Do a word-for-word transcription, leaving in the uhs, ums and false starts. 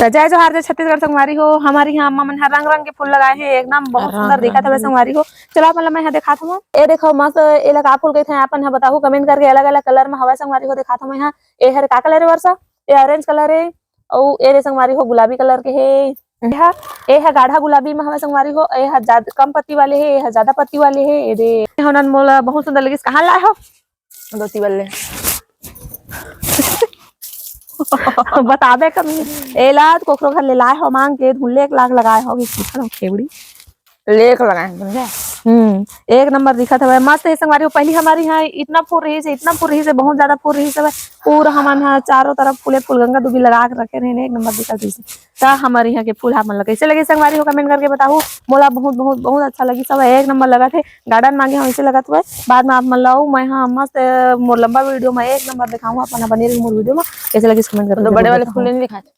जय जोहार, जय छत्तीसगढ़ संगवारी हो। हमर इहाँ अम्मा मन ह रंग रंग के फूल लगाए हे, एकदम बहुत सुंदर दिखत हवे संगवारी हो। चलो अपन ला मैं ह दिखात हूँ। ए देखो मस्त, एला का फूल कहिथे, अपन ह बताहू comment करके। अलग अलग colour म हवय संगवारी हो, दिखात हूँ मैं ह। ए हर का colour हे वर्षा? ए orange colour हे, अउ ए रे संगवारी हो गुलाबी colour के हे। ए ह, ए ह गाढ़ा गुलाबी म हवय संगवारी हो। ए ह ज्यादा कम पत्ती वाले हे, ए ह ज्यादा पत्ती वाले हे। ए दे, होनन मोला बहुत सुंदर लगिस। कहाँ लाए हो? दोती बल्ले। बताबे कमी। एला तो कोकरो घर ले लाए हो मांग के, धुल्ले एक लाख लगाए हो, कि पूछो ना खेवड़ी। लेक लगाए, समझे? हम्म, एक नंबर दिखत हवे, मस्त हे संगवारी हो। पहली हमर इहाँ इतना फूल रहिस हे, इतना फूल रहिस हे, बहुत ज्यादा फूल रहिस हवे। पूरा हमन ह चारों तरफ फूले फूल, गंगा दूबी लगा के रखे रहे, एक नंबर दिखत रहिस हे। त हमर इहाँ के फूल आप मन ला कइसे लगिस संगवारी हो, comment करके बताहू। मोला बहुत, बहुत, बहुत अच्छा लगिस हवे, एक नंबर लगत हे। Garden मांगे हम ऐसे लगत हवे, बाद में आप मन ला अउ मैं ह मस्त, अ, मोर लंबा video में एक नंबर दिखाऊँ, आप मन ह बने रही मोर video में। कइसे लगिस comment करके तो बड़े जरूर वाले बताहू। फूल नहीं दिखाते।